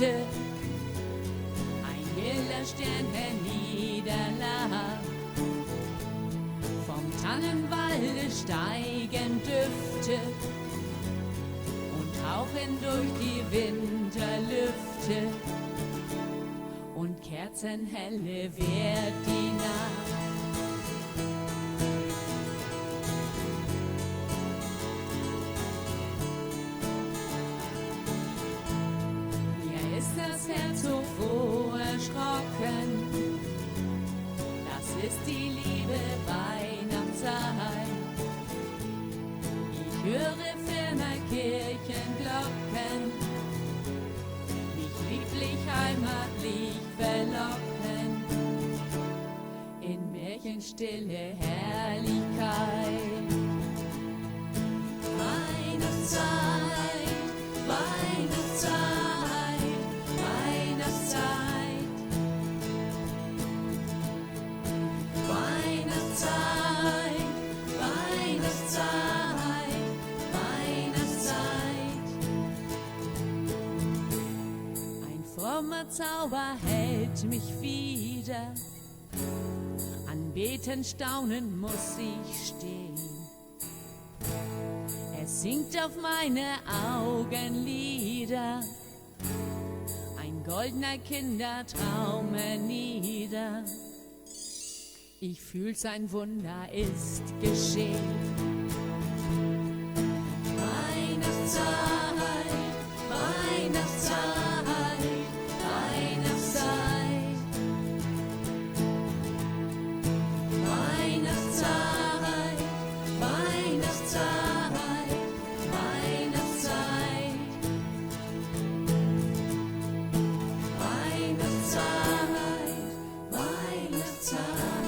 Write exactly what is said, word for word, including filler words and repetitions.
Ein milder Stern herniederlag. Vom Tannenwalde steigen Düfte und hauchen durch die Winterlüfte. Und kerzenhelle wird die Nacht. Mir ist das Herz so froh erschrocken. Das ist die liebe Weihnachtszeit. Ich höre ferne Kirchenglocken, mich lieblich heimatlich verlocken, in Märchenstille Herrlichkeit. Weihnachtszeit, Weihnachtszeit, Weihnachtszeit. Weihnachtszeit, Weihnachtszeit, Weihnachtszeit. Ein frommer Zauber hält mich wieder. Anbetend, staunend muss ich stehen. Es sinkt auf meine Augenlider ein goldener Kindertraum hernieder. Ich fühl's, ein Wunder ist geschehen. Weihnachtszeit, Weihnachtszeit, Weihnachtszeit. Weihnachtszeit, Weihnachtszeit, Weihnachtszeit. Weihnachtszeit, Weihnachtszeit.